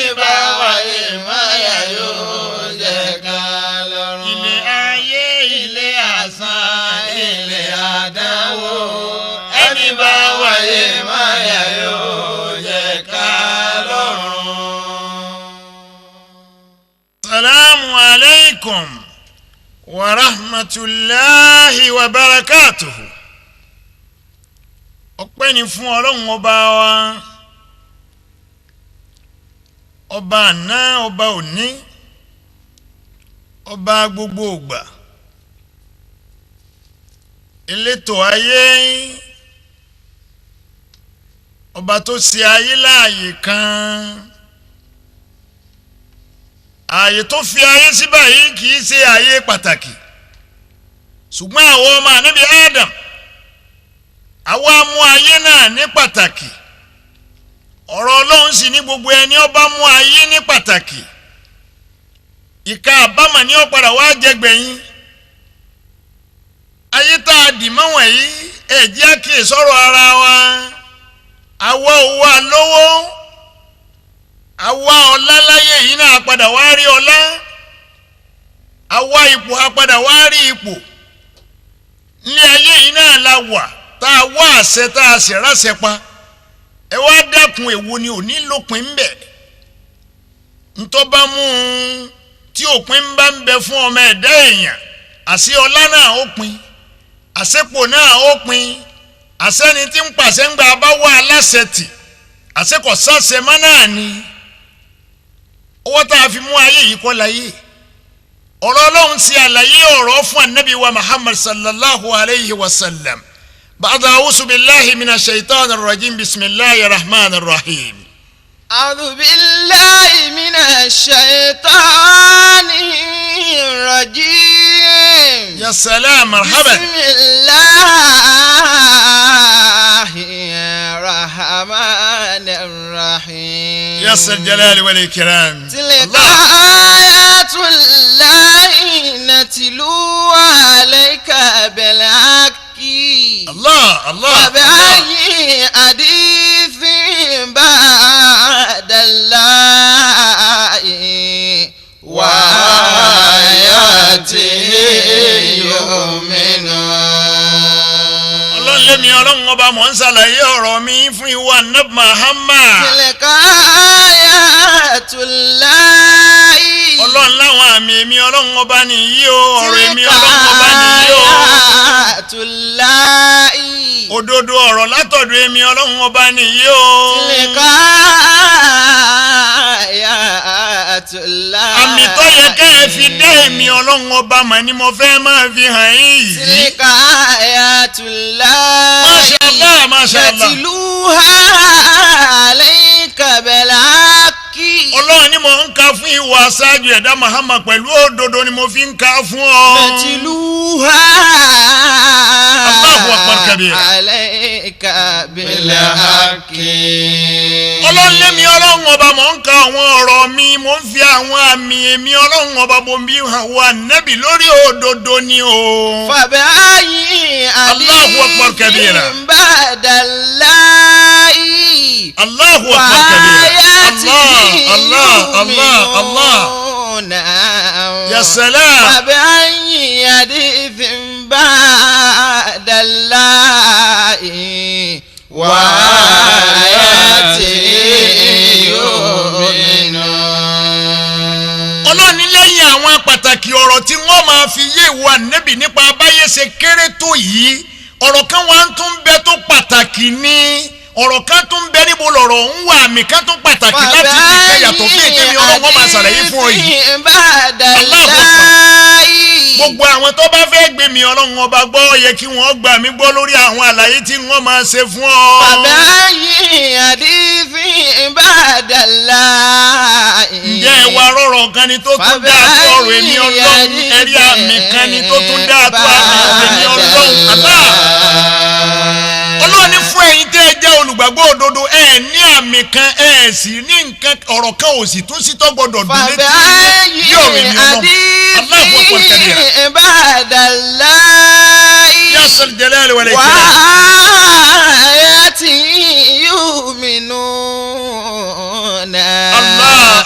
Ẹni bá wáyé máyà yóò jẹ ká lọ́rùn. Ilé ayé ilé asán ilé àdánwò. Ẹni bá wáyé máyà yóò jẹ ká lọ́rùn. Salaamu alaykum wa rahmatulahi wa barakatuhu. Ọpẹ́ ni fún Ọlọ́run ọba wa, ọba àná, ọba òní, ọba gbogbo ògbà, elétò ayé, ọba tó ṣe ayé láàyè kan. Ààyè tó fi ayé sí báyìí kì í ṣe ààyè pàtàkì, ṣùgbọ́n àwọn ọmọ ànábì Adam àwa mú ayé náà ní pàtàkì. Ọ̀rọ̀ Ọlọ́run sì ní gbogbo ẹni ó bá mú ayé ní pàtàkì, ìka àbámọ̀ ní ó padà wá jẹgbẹ̀yìn. Ayé tá a dì mọ́ wọ̀nyí, ẹ jẹ́ á kíyè sọ́rọ̀ ara wa. Àwa ò wá lówó, àwa ọlá láyé yìí náà padà wá rí ọlá, àwa ipò a padà wá rí ipò. Ní ayé yìí náà la wà tá a wá àṣẹ tá a sì ráṣẹ pa. Ẹ wá dákun, èwo ni òní lópin ń bẹ? Ntọ́ bá mú un tí òpin bá ń bẹ fún ọmọ ẹ̀dá èèyàn, àṣẹ ọlá náà ó pin, àṣepò náà ó pin, àṣẹni tí ń pàṣẹ ń gbà bá wà aláṣẹ tì, àṣekọ̀sáṣẹ mọ́ náà ni. Owó tá a fi mú ayé yìí kọ́ láyé. Ọ̀rọ̀ Ọlọ́run ti àlàyé ọ̀rọ̀ fún anabi wa Muhammad sallallahu alayhi wa sallam. Ba'da a'udhu billahi minash shaitanir rajim, bismillahir rahmanir rahim. أعوذ بالله من الشيطان الرجيم. Ya salam, marhaban. بسم الله الرحمن الرحيم. Ya sal jalali wal ikram. تلك Allah. آيات الله نتلو عليك بالحق. Allah Allah. وبأي حديث بعد الله وآياته يؤمنون. Ọlọ́run lémi Ọlọ́run ọba mọ̀ ń ṣàlàyé ọ̀rọ̀ mi fún ìwọ Ànábì Muhammad. تلك آيات الله. Ọlọ́run láwọn àmì èmi Ọlọ́run ọba nìyí o, ọ̀rọ̀ èmi تلك Ọlọ́run ọba nìyí o. آيات الله. Òdodo ọ̀rọ̀ látọ̀dọ̀ èmi Ọlọ́run ọba nìyí o. تلك آيات الله. Àmì tó yẹ kẹ́ ẹ fi dé èmi Ọlọ́run ọba mọ̀ ni mo fẹ́ máa fi hàn yín yìí. تلك آيات الله. Masha Allah, Masha Allah. نتلوها عليك بالحق. Ọlọ́run ni mò ń ka fún ìwọ aṣáájú ẹ̀dá Muhammad, pẹ̀lú òdodo ni mo fi ń ka fún ọ. نتلوها Allahu akbar kabira. عليك بالحق. Ọlọ́run lémi Ọlọ́run ọba mò ń ka àwọn ọ̀rọ̀ mi, mò ń fi àwọn àmì èmi Ọlọ́run ọba mo bí hàn wá nẹ́bì lórí òdodo ni o. فبأي Allahu akbar kabira. حديث بعد الله Allahu akbar kabira. وآياته Allah Allah Allah Allah. يؤمنون. Ya salam. فبأي حديث بعد الله وآياته يؤمنون. Ọlọ́run ní lẹ́yìn àwọn pàtàkì ọ̀rọ̀ tí wọ́n máa fi yé ìwọ ànẹ́bì nípa abáyé ṣe kéré tó yìí, ọ̀rọ̀ kan wà ń tún bẹ tó pàtàkì ní ọ̀rọ̀ kan tún bẹ níbo lọ̀rọ̀ ń wà, àmì kan tún pàtàkì láti fi kẹ́ yàtọ̀ fún èké mi Ọlọ́run wọn máa ṣàlàyé fún ọ yìí. بعد Allahu Akbar. الله. Gbogbo àwọn tó bá fẹ́ gbé mi Ọlọ́run ọba gbọ́ yẹ kí wọ́n gbà mí gbọ́ lórí àwọn àlàyé tí wọ́n máa ṣe fún ọ. فبأي حديث بعد الله. Ǹjẹ́ ẹ wá rọ̀rọ̀ kan ni tó tún dáa tó ọ̀rọ̀ èmi Ọlọ́run? Ẹ̀rí àmì kan ni tó tún dáa tó àmì èmi Ọlọ́run? Allah. Ọlọ́run ní fún ẹ̀yin tẹ́ ẹ jẹ́ olùgbàgbọ́ òdodo, ẹ ní àmì kan, ẹ sì ní nǹkan ọ̀rọ̀ kan ò sì tún sí tó gbọdọ̀ dùn létí فبأي yóò rìn ní Ọlọ́run. Allahu akbar kabira. حديث بعد الله Ya sal jalali wal ikram. وآياته يؤمنون. Allah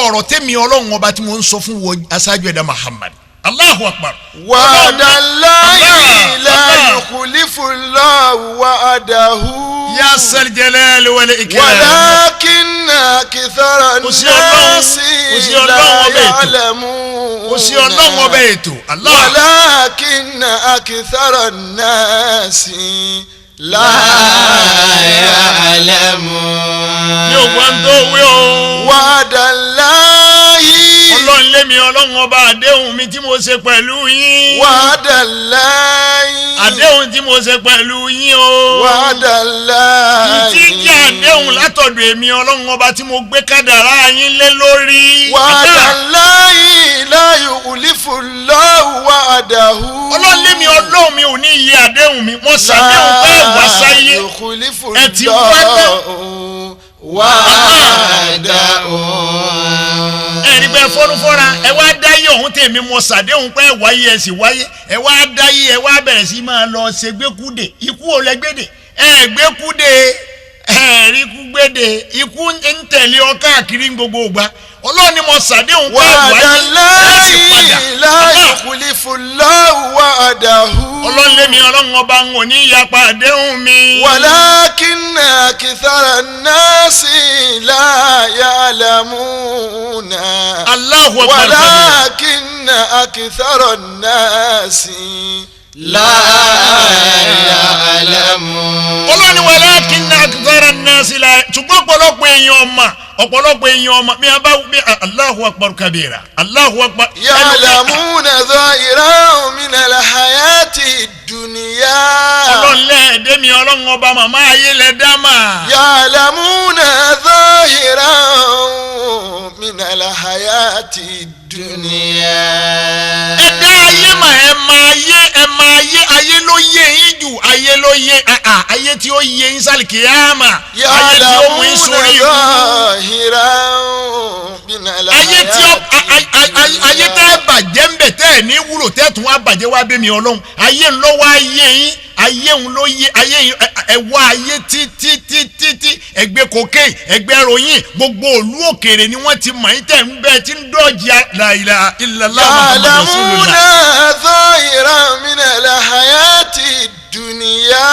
ọ̀rọ̀ tẹ́mi ọlọ́run ọba tí mo ń sọ fún wọ aṣáájú ẹ̀dá Muhammad. Allahu Akbar. Wa'dallahi la yukhlifu Allahu wa'dahu. Ya sal jalali wal ikram. Walakinna akthara an-nasi la ya'lamun. Kò sí ọlọ́run ọba ètò. Allah. Walakinna akthara an-nasi la ya'lamun. Mi ò gbọ́n tó wí o. Wa'dallahi. Ọlọ́run lémi ọlọ́run ọba àdéhùn mi tí mo ṣe pẹ̀lú yín. Wa'dallahi. Àdéhùn tí mo ṣe pẹ̀lú yín o. Wa'dallahi. Tí jẹ́ àdéhùn látọ̀dọ̀ èmi ọlọ́run ọba tí mo gbé kádàrá yín lé lórí. Wa'dallahi la yukhlifu Allahu wa'dahu. Ọlọ́run lémi ọlọ́run mi ò ní yí àdéhùn mi. Mo ṣàdéhùn pé wá sáyé. Ẹ ti wá náà. Wa'dahu. Ẹ̀rí pé fọ́nú fọ́ra ẹ wá dáyé ọ̀hún tèmi mo ṣàdéhùn pé wáyé ẹ sì wáyé ẹ wá dáyé ẹ wá bẹ̀rẹ̀ sí máa lọ ṣe gbẹ́kúdè ikú ò lẹ gbẹ́dè ẹ gbẹ́kúdè ẹ rí kú gbẹ́dè ikú ń tẹ̀lé ọ káàkiri gbogbo ìgbà Ọlọ́run ni mo ṣàdéhùn pé wáyé ẹ sì padà. La yukhlifu Allahu wa'dahu. Ọlọ́run lémi ọlọ́run ọba ń wò ní ìyapa àdéhùn mi. Walakinna akthara an-nasi la ya'lamuna. Allahu akbar. Walakinna akthara an-nasi la ya'lamun. Ọlọ́run ni walakinna akthara an-nasi la ṣùgbọ́n ọ̀pọ̀lọpọ̀ èèyàn ọmọ ọ̀pọ̀lọpọ̀ èèyàn ọmọ mi àbá mi Allahu akbar kabira Allahu akbar. Ya'lamuna zahiran minal hayati dunya. Ọlọ́run lẹ́ẹ̀dẹ́ mi ọlọ́run ọba màmá ayé lẹ dá mà. Ya'lamuna zahiran minal hayati dunya. Ẹ dá ayé mà ẹ máa ayé ẹ máa ayé ayé ló yé yín jù ayé ló yé ayé tí ó yé yín sálì kìyàmà ayé tí ó mú yín sórí ikú ayé tí ó ayé tẹ́ ẹ bàjẹ́ ń bẹ̀ tẹ́ ẹ ní wúlò tẹ́ ẹ tún wá bàjẹ́ wá bẹ́ mi ọlọ́run ayé ń lọ wá yé yín ayé ń ló yé ayé ẹ wá ayé tí tí tí tí ẹgbẹ́ kokéè ẹgbẹ́ ròyìn gbogbo òlú òkèèrè ni wọ́n ti mọ̀ yín tẹ̀ ń bẹ́ẹ̀ tí ń dọ́jì la ilaha illallah Muhammadu Rasulullah. Ya'lamuna zahiran minal hayati dunya.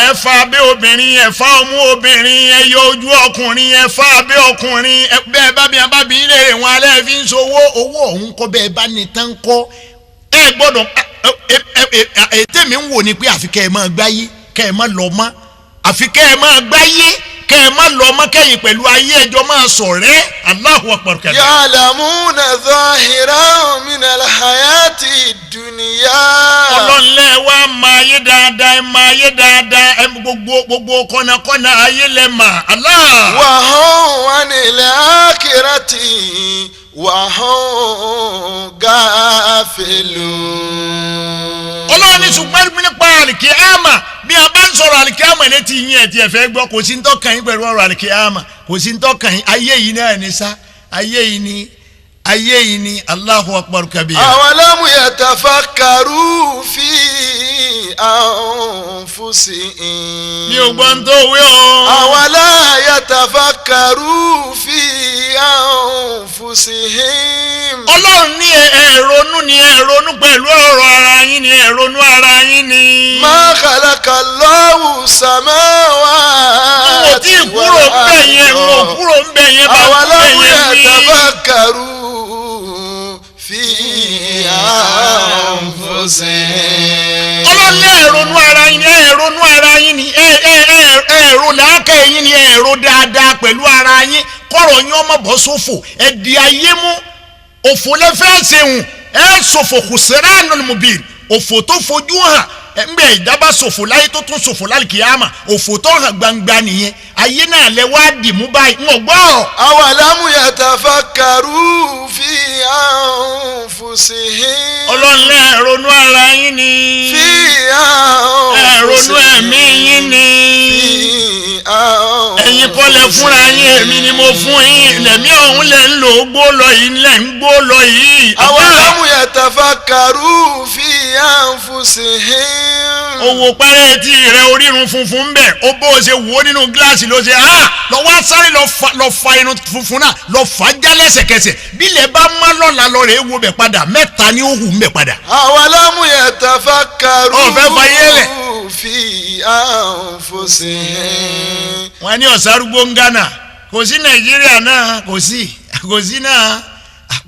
Ẹ fa abẹ́ obìnrin ẹ fa ọmú obìnrin ẹ yọ ojú ọkùnrin ẹ fa abẹ́ ọkùnrin bẹ́ẹ̀ bá bí abá bí ilé wọn alẹ́ fi ń sowó owó ọ̀hún kọ́ bẹ́ẹ̀ bá ní tán kọ́ ẹ gbọ́dọ̀ ètè mi ń wò ni pé àfi kẹ́ ẹ máa gbáyé kẹ́ ẹ máa lọ mọ́ àfi kẹ́ ẹ máa gbáyé kẹ́ ẹ máa lọ mọ́ kẹ́yìn pẹ̀lú ayé ẹjọ́ máa ṣọ̀rẹ́ Allahu akbar kabir. Ya'lamuna zahiran minal hayati dunya. Ọlọ́nlẹ̀ wa máa yé dáadáa ẹ máa yé dáadáa ẹ gbogbo gbogbo kọ́nàkọ́nà ayé lẹ mà Allah. Wa hum anil akhirati wa hum ghafilun. Ọlọ́run ní ṣùgbọ́n nípa àlìkíyàmà bí a bá ń sọ̀rọ̀ àlìkíyàmà létí yín ẹ̀ tí ẹ fẹ́ gbọ́ kò sí ń tọ́kàn yín pẹ̀lú ọ̀rọ̀ àlìkíyàmà kò sí ń tọ́kàn yín ayé yìí náà ní sá ayé yìí ní ayé yìí ní Allahu akbar kabir. Awalam yatafakkaru fi anfusihim. Mi ò gbọ́n tó wí o. Awala yatafakkaru fi anfusihim. Ọlọ́run ní ẹ ronú ni ẹ ronú pẹ̀lú ọ̀rọ̀ ara yín ni ẹ ronú ara yín ni. Ma khalaqa Allahu samawati. N ò tí ì kúrò ń bẹ̀ yẹn n ò kúrò ń bẹ̀ yẹn bá ń Awalam bẹ̀ yẹn ní. yatafakkaru fi anfusihim. Ọlọ́run ní ẹ ronú ara yín ni ẹ ronú ara yín ni ẹ ẹ ẹ ẹ ro làákà yín ni ẹ ro dáadáa pẹ̀lú ara yín kọ̀rọ̀ yín ọmọ bọ́ sófò ẹ di ayé mú òfò lẹ́fẹ̀ẹ́ ṣeun ẹ ṣòfò khusranul mubin òfò tó fojú hàn ẹ ń bẹ ìdábà ṣòfò láyé tó tún ṣòfò lálùkìyàmà òfò tó hàn gbangba nìyẹn ayé náà lẹ wá dì mú báyìí ń gbọ́. Awalam yatafakkaru fi anfusihim. Ọlọ́run lẹ́ ronú ara yín ni Fi anfusihim. ẹ ronú ẹ̀mí yín ni ẹ̀yin kọ́ lẹ fúnra yín èmi ni mo fún yín lẹ̀mí ọ̀hún lẹ̀ ń lò ó gbó lọ yìí lẹ̀ ń gbó lọ yìí. Awalam yatafakkaru fi أنفسهم Owó parẹ́ etí rẹ orírun funfun ń bẹ̀, ó bó o ṣe wò ó nínú gíláàsì ló ṣe á lọ wá sáré lọ fa irun funfun náà, lọ fà á já lẹ́sẹ̀kẹsẹ̀. Bílẹ̀ bá má lọ́la, lọ rèé wo bẹ̀ padà, mẹ́ta ni ó hù ń bẹ̀ padà. أولم يتفكروا Ó fẹ́ fayé lẹ̀. في أنفسهم Wọ́n ní ọ̀sárúgbó ń Ghana, kò sí Nàìjíríà náà, kò sí, kò sí náà,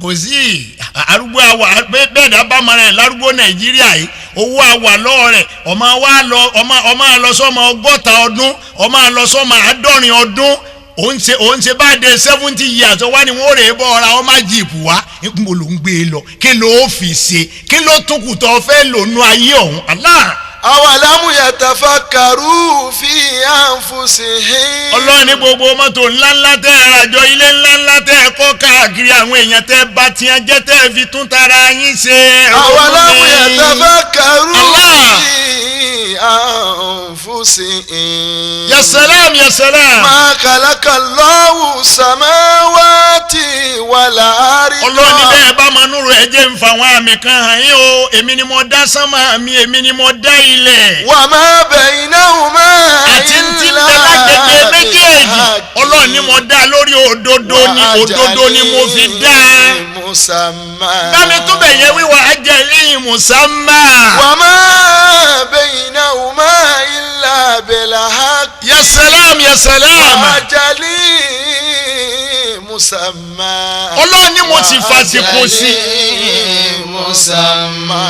kò sí arúgbó àwà bẹ́ẹ̀ dá bá mara ẹ̀ lárúgbó. Nàìjíríà yìí, owó àwà lọ́wọ́ rẹ̀, ọmọ wa lọ, ọmọ lọ sọ́mọ 60 ọdún, ọmọ lọ sọ́mọ 70 ọdún, òun ṣe bá dé 70 years, wá ní wọ́n rè é bọ́ ọ̀ra ọmọ jeep wá. Níbo ló ń gbé e lọ? Kí ló fi ṣe? Kí ló tún kù tó fẹ́ lò nú ayé ọ̀hún? Allah. أولم يتفكروا في أنفسهم Ọlọ́run ní gbogbo mọ́tò ńláńlá tẹ́ ẹ ràjọ, ilé ńláńlá tẹ́ ẹ kọ́ káàkiri, àwọn èèyàn tẹ́ bá tiẹ̀ jẹ́ tẹ́ ẹ fi tún tara yín ṣe. أولم يتفكروا Allah. في أنفسهم Ya salam, ya salam. ما خلق الله السماوات والأرض Ọlọ́run ní bẹ́ẹ̀ bá máa núrò, ẹ jẹ́ ń fa àwọn àmì kan hàn yín o. Èmi ni mo dá sánmà mi, èmi ni mo dá ilẹ̀ وما بينهما àti tí ń bẹ lágbègbè méjèèjì. Ọlọ́run ní mo dá lórí òdodo ni, òdodo ni mo fi dá. مسمى Bámi tún bẹ̀ yẹ wíwá ajalin musamma. وما بينهما إلا بالحق Ya salam, ya salam. وأجل مسمى Ọlọ́run ní mo sì fàsìkò sí. مسمى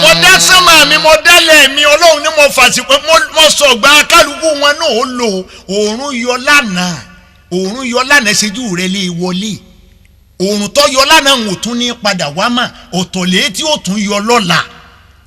Mo dá sánmà mi, mo dálẹ̀ mi. Ọlọ́run ní mo fàsìkò, mo sọ̀gbà kálukú wọn náà. Ó lò òòrùn yọ lánàá, òòrùn yọ lánàá, ṣẹ́jú rẹ̀ lè wọlé. Òòrùn tó yọ lánàá ń ò tún ní padà wá mà. Ọ̀tọ̀lẹ́ tí ó tún yọ lọ́la,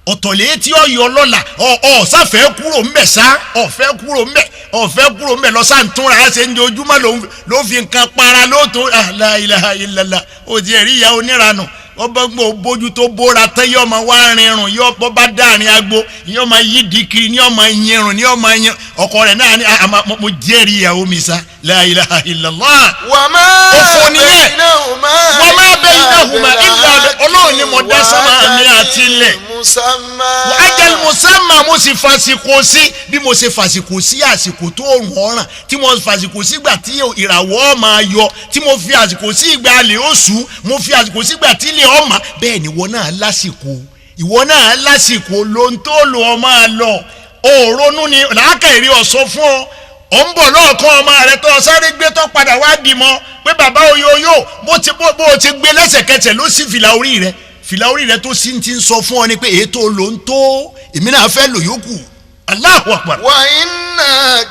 ọ̀tọ̀lẹ́ tí ó yọ lọ́la. Ọ ọ sáfẹ́ kúrò ńbẹ̀ sá, ọ̀fẹ́ kúrò ńbẹ̀, ọ̀fẹ́ kúrò ńbẹ̀ lọ sáà ń túnra ṣe ń jojúmọ́ ló fi nǹkan para ló tó. La ilaha illallah. Ó ti ẹ̀rí ìyá oníranù, ọba gbọ́ bójú tó bóra tán, yóò máa wá rinrun, yóò bọ́ bá dáàrin agbo, yóò máa yí dìkiri, ní ọmọ yinrun, ní ọmọ yin ọkọ rẹ̀ náà ní àmà. Mo jẹ́rìí ìyàwó mi sá. La ilaha illallah. وما Òfò nìyẹn. بينهما وما بينهما إلا Ọlọ́run ni mo dá sánmà mi àti ilẹ̀. مسمى Ajal musamma, mo sì fàsìkò sí. Bí mo ṣe fàsìkò sí àsìkò tó òrùn ọ̀ràn, tí mo fàsìkò sígbà tí ìràwọ̀ máa yọ, tí mo fi àsìkò sí ìgbà alẹ́ oṣù, mo fi àsìkò sígbà tí ilẹ̀ ọ̀mà, bẹ́ẹ̀ ni ìwọ náà lásìkò, ìwọ náà lásìkò ló ń tó lò ọ máa lọ. Òòrónú ni làákàyèrè ọ̀sọ́ fún ọ. Ọ̀ ń bọ̀ lọ́ọ̀kan, ọmọ rẹ tó sáré gbé tó padà wá dì mọ́ pé bàbá oyoyo, bó ti gbé lẹ́sẹ̀kẹsẹ̀ ló sì fìlà orí rẹ, fìlà orí rẹ tó sì ti ń sọ fún ọ ni pé èyí tó lò ń tó, èmi náà fẹ́ lò yókù. Allahu akbar. وإن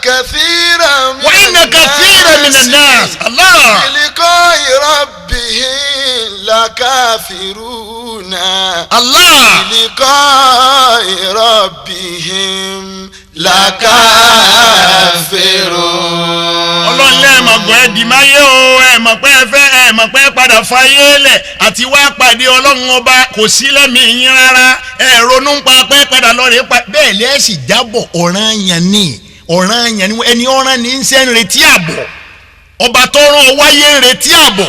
كثيرا من وإن كثيرا من الناس Allah. بلقاء ربهم لكافرون Allah. بلقاء ربهم لكافرون Ọlọ́run lẹ́ẹ̀mọ̀ gbọ́ ẹ dì máyé o. Ẹ mọ̀ pé ẹ fẹ́, ẹ mọ̀ pé ẹ padà fayé lẹ̀ àti wá pàdé Ọlọ́run Ọba, kò sí lẹ́mìí yín rárá. Ẹ ronú pa pé padà lọ́ọ̀rẹ́ pa bẹ́ẹ̀ lẹ́sì jábọ̀. Ọ̀ràn yẹn ni, ọ̀ràn yẹn ni. Ẹni ọ̀ràn ní ń sẹ́ ń retí àbọ̀. Ọba tó rán ọ wáyé ń retí àbọ̀,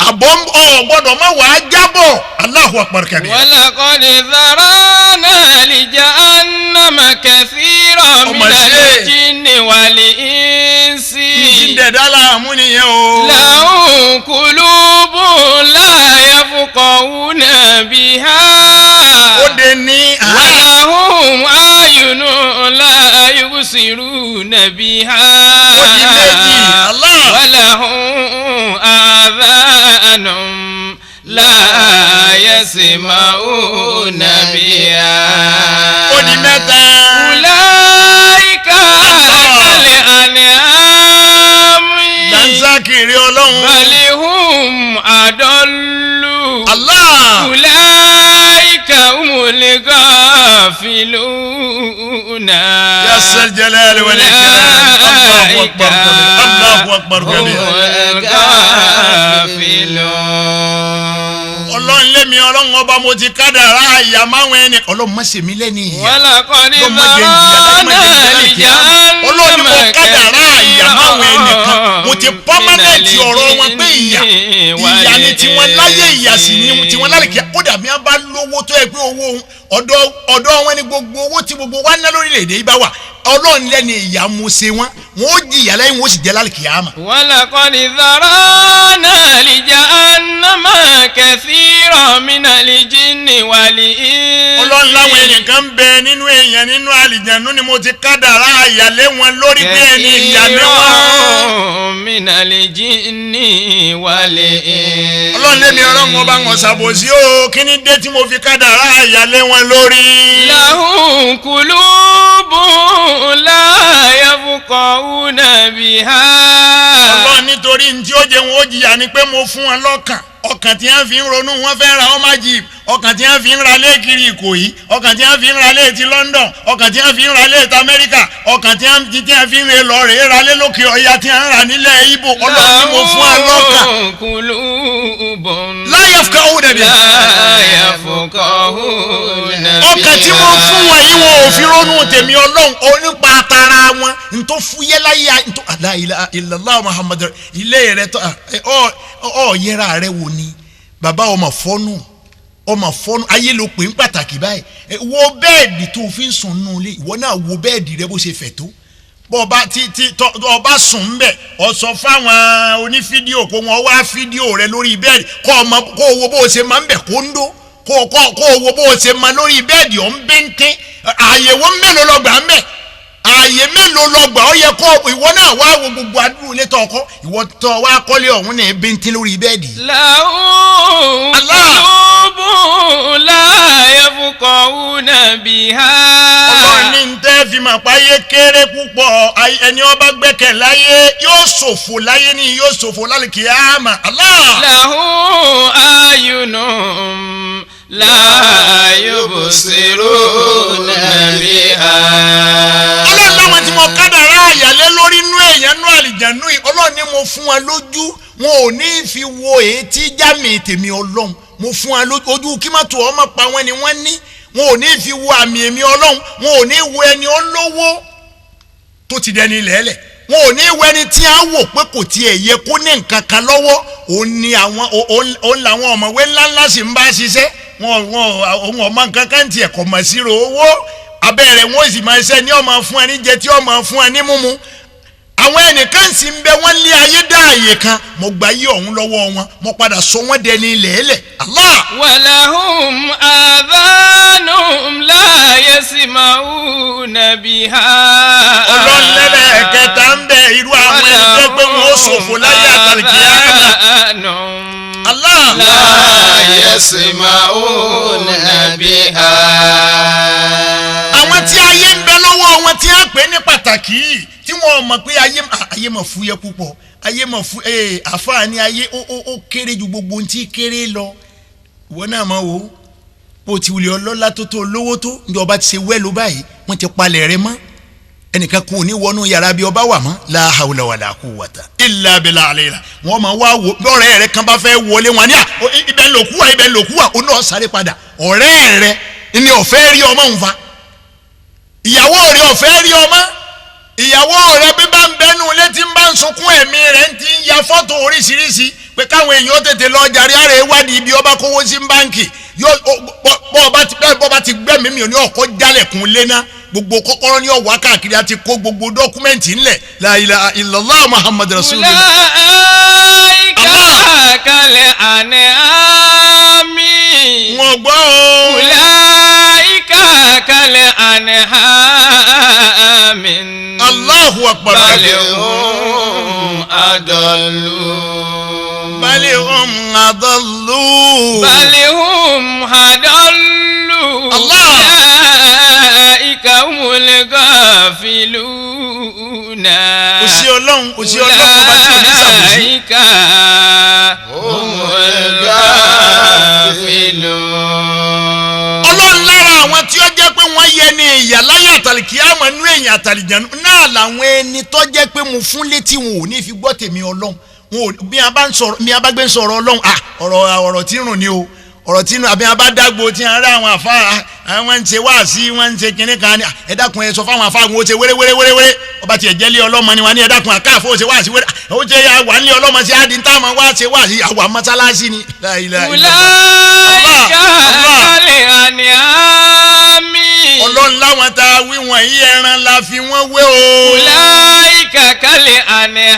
àbọ̀ ọ̀ gbọ́dọ̀ má wàá jábọ̀. Allahu akbar kabir. ولقد ذرأنا لجهنم كثيرا من Ọmọ ṣe. الجن والإنس Ní dẹ̀dá láàmú nìyẹn o. لهم قلوب لا يفقهون بها Ó de ní. ولهم أعين لا يبصرون بها Ó di méjì. Allah. ولهم آذان لا يسمعون بها Ó di mẹ́ta. أولئك كالأنعام Dansakiri Ọlọ́run. بل هم أضل Allah. أولئك هم الغافلون Ya Zal Jalali wal Ikram. Allahu akbar kabir. Allahu akbar kabir. هم الغافلون Ọlọ́run lémi Ọlọ́run Ọba, mo ti kádàrá àyà máwọn ẹni. Ọlọ́run má ṣe mí lẹ́ni ìyà. ولقد Ọlọ́run má jẹ́ ìjìyà láyé, má jẹ́ ìjìyà láyé kíá. Ọlọ́run ní mo kádàrá àyà máwọn ẹnìkan. Mo ti permanent ọ̀rọ̀ wọn pé ìyà ìyà Ìyà ni tiwọn láyé, ìyà sì ni tiwọn lálẹ́. Kódà bí wọ́n bá lówó tó yẹ pé owó ọ̀dọ̀ wọn ni gbogbo owó tí gbogbo wa ná lórílẹ̀‐èdè yìí bá wà, Ọlọ́run lẹ́ni ìyà mo ṣe wọn, wọn ó jìyà lẹ́yìn, wọn ó sì jẹ́ lálẹ́ kìyàmà. ولقد ذرأنا لجهنم كثيرا من الجن والإنس. Ọlọ́run láwọn èèyàn kan ń bẹ nínú èèyàn, nínú àlìjànú ni mo ti kádàrá àyàlé wọn lórí pé ẹni ìyà ni wọn. كثيرا من الجن والإنس. Ọlọ́run lẹ́mi Ọlọ́run ọba wọn ṣàbòsí o. Kí ni dé tí mo fi kádàrá àyàlé wọn lórí? لهم قلوب لا يفقهون بها. Ọlọ́run nítorí ní tí ó jẹun ó jìyà ni pé mo fún wọn lọ́kàn, ọkàn tí wọ́n fi ń ronú, wọ́n fẹ́ ra ọmọ jeep, ọkàn tí wọ́n fi ń ra lé kiri Ìkòyí, ọkàn tí wọ́n fi ń ra lé ti London, ọkàn tí wọ́n fi ń ra lé ti Amẹ́ríkà, ọkàn tí wọ́n fi ń re lọ rèé ra lé lókè ọya, tí wọ́n ń rà nílẹ̀ Ìgbò. Ọlọ́run ni mo fún wọn lọ́kàn. قلوب لا يفقهون بها. لا يفقهون. Ọkàn tí mo fún wọn yìí, wọn ò fi ronú tèmi Ọlọ́run onípa tara wọn ntọ́ fúyẹ́ láyé ntọ́. La ilaha illallah Muhammad. Ilé rẹ tọ́ ọ ọ yẹra rẹ wò ni bàbá ọmọ fọ́nù, ọmọ fọ́nù ayé ló pè ń pàtàkì báyìí. Wo bẹ́ẹ̀dì tó fi ń sùn nù ilé, ìwọ náà wo bẹ́ẹ̀dì rẹ bó ṣe fẹ̀ tó. Bọ́ ọba tí tí tọ́ ọba sùn ń bẹ̀, ọ sọ fáwọn onífídíò kó wọn wá fídíò rẹ lórí bẹ́ẹ̀dì, kó ọmọ kó o wo bó o ṣe máa ń bẹ̀ kó ń dó, kó o wo bó o ṣe máa lórí bẹ́ẹ̀dì ọ̀ ń bíntín. Àyẹ̀wò mélòó lọ gbà ń bẹ̀? Ààyè mélòó lọ gbà? Ó yẹ kó ìwọ náà wá wo gbogbo àdúrà ilé tó ọkọ ìwọ tó wá kọ́lé ọ̀hún ní bíntín lórí bẹ́ẹ̀dì. لهم Allah. قلوب لا يفقهون بها. Ọlọ́run ní ń tẹ́ fi mọ̀ páyé kéré púpọ̀. Ẹni ọba gbẹ́kẹ̀ láyé yóò ṣòfò láyé ní yóò ṣòfò lálẹ́ kíyámà. Allah. لهم أعين لا يبصرون بها. Ọlọ́run láwọn tí mo kádàrá àyàlé lórí inú èèyàn, nú àlìjànú yìí, Ọlọ́run ní mo fún wọn lójú, wọn ò ní fi wo èyí jámì tèmi Ọlọ́run. Mo fún wọn lójú, ojú kí má tó ọmọ pa wọn ni wọ́n ní, wọn ò ní fi wo àmì èmi Ọlọ́run. Wọn ò ní wo ẹni olówó tó ti dẹni lẹ́lẹ̀, wọn ò ní wo ẹni tí a wò pé kò tiẹ̀ yẹ kó ní nǹkan kan lọ́wọ́. Òun ni àwọn òun làwọn ọ̀mọ̀wé ńláńlá sì ń bá ṣiṣẹ́ wọn. Wọn òun ọmọ nǹkan kan tiẹ̀ kọ̀ mọ̀ sí ro owó abẹ́rẹ́, wọn ò sì máa ṣe ní ọmọ fún ẹni jẹ tí ọmọ fún ẹni múmu. Àwọn ẹnìkan sì ń bẹ, wọ́n lé ayé dá àyè kan, mo gba ayé ọ̀hún lọ́wọ́ wọn, mo padà sọ wọ́n dẹni lẹ́lẹ̀. Allah. ولهم آذان لا يسمعون بها. Ọlọ́run lẹ́lẹ̀ kẹta ń bẹ, irú àwọn ẹni tó pé wọn ó ṣòfò láyé àtàlìkíyàmà. آذان Allah. لا يسمعون بها. Àwọn tí ayé ń bẹ lọ́wọ́ wọn, tí a pè ní pàtàkì yìí, tí wọ́n mọ̀ pé ayé mọ̀ fúyẹ́ púpọ̀, ayé mọ̀ fú ee àfààní ayé ó kéré ju gbogbo ohun tí kéré lọ. Ìwọ náà mọ̀ wo bó ti wulẹ̀ ọlọ́lá tó tó lówó tó ní ọba ti ṣe wẹ́lú báyìí, wọ́n ti palẹ̀ rẹ mọ́, ẹnìkan kò ní wọnú yàrá bí ọba wà mọ́. La hawla wala quwwata illa billahi àlẹ́yìnlá. Wọ́n máa wá wo bí ọ̀rẹ́ rẹ kan bá fẹ́ wọlé wọn ní à ibẹ̀ ń lòkú wa, ibẹ̀ ń lòkú wa, ó náà sáré padà. Ọ̀rẹ́ rẹ ni ọ̀fẹ́ rí ọmọ nfa, ìyàwó rẹ ọ̀fẹ́ rí ọmọ, ìyàwó rẹ bí bá ń bẹnu létí ń bá ń sunkún, ẹ̀mí rẹ ń ti ń ya fọ́tò oríṣiríṣi pé káwọn èèyàn tètè lọ jàre àrẹ ìwádìí ibi ọba kówó sí báǹkì yóò bọ́ ọba ti gbẹ́mìí mi ò ní ọkọ̀ jálẹ̀kùn léná, gbogbo kọ́kọ́rọ́ ní ọ̀wá káàkiri àti kó gbogbo document ńlẹ̀. La ilaha illallah Muhammad rasulullah. أولئك Allah. كالأنعام. Wọn gbọ́ o. أولئك كالأنعام. Allahu akbar. بل هم أضل. بل hum adallu. بل هم أضل. الله. أولئك هم الغافلون. Òsì Ọlọ́run, òsì Ọlọ́run ọba tí ò ní sàbòsí. أولئك هم الغافلون. Ọlọ́run lára àwọn tí ó jẹ́ pé wọ́n yẹ ní ìyà láyé àtàlìkíyàmọ̀ nú èèyàn àtàlìjànú náà làwọn ẹni tó jẹ́ pé mo fún létí, wọn ò ní fi gbọ́ tèmi Ọlọ́run. Wọn ò bí a bá ń sọ̀rọ̀, bí a bá gbé ń sọ̀rọ̀ Ọlọ́run, à ọ̀rọ̀ tí ń rùn ni o, ọ̀rọ̀ tí ń rùn. Àbí a bá dágbo tí a ń rá àwọn àfa, àwọn ń ṣe wáàsí, wọ́n ń ṣe kinní kan ni, ẹ dákun, ẹ sọ fáwọn àfa àwọn ó ṣe wéré wéré wéré wéré. Ọba tiẹ̀ jẹ́lé ọlọ́mọ ni wà ní ẹ̀dá kun àkáàfó ṣe wá sí wẹ́rẹ́ ó jẹ́ wà ní ọlọ́mọ sí adi tá a máa wá ṣe wá sí àwa mọ́sálásí ni. La ilaha illallah. Ulaika kal an'ami. Ọlọ́run láwọn tá a wí wọ̀nyí ẹran la fi wọ́n wé o. Ulaika kal an'ami.